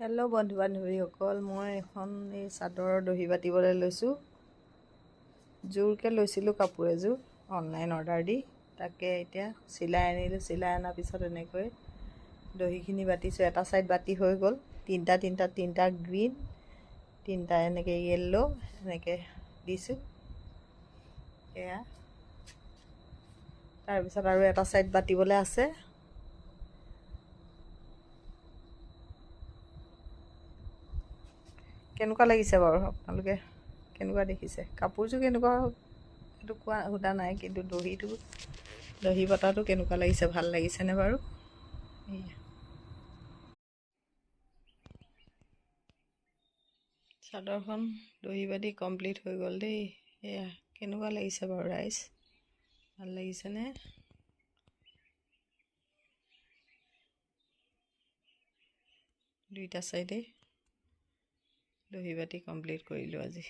Hello' বন্ধু বান্ধৱীসকল, মই এখন এই চাদৰৰ দহি বাতিবলৈ লৈছোঁ। জোৰকৈ লৈছিলোঁ কাপোৰ এযোৰ অনলাইন অৰ্ডাৰ দি, তাকে এতিয়া চিলাই আনিলোঁ। চিলাই অনাৰ পিছত এনেকৈ দহিখিনি বাতিছোঁ। এটা ছাইড বাতি হৈ গ'ল। তিনিটা তিনিটা তিনিটা গ্ৰীণ, তিনিটা এনেকৈ য়েল্ল' এনেকৈ দিছোঁ এয়া। তাৰপিছত আৰু এটা ছাইড বাতিবলৈ আছে। কেনেকুৱা লাগিছে বাৰু আপোনালোকে কেনেকুৱা দেখিছে? কাপোৰযোৰ কেনেকুৱা সেইটো কোৱা সোধা নাই, কিন্তু দহিটো দহি বতাটো কেনেকুৱা লাগিছে, ভাল লাগিছেনে বাৰু? এয়া চাদৰখন দহি বাতি কমপ্লিট হৈ গ'ল দেই। এয়া কেনেকুৱা লাগিছে বাৰু ৰাইজ, ভাল লাগিছেনে? দুইটা চাইডে দহি বাতি কমপ্লিট কৰিলোঁ আজি।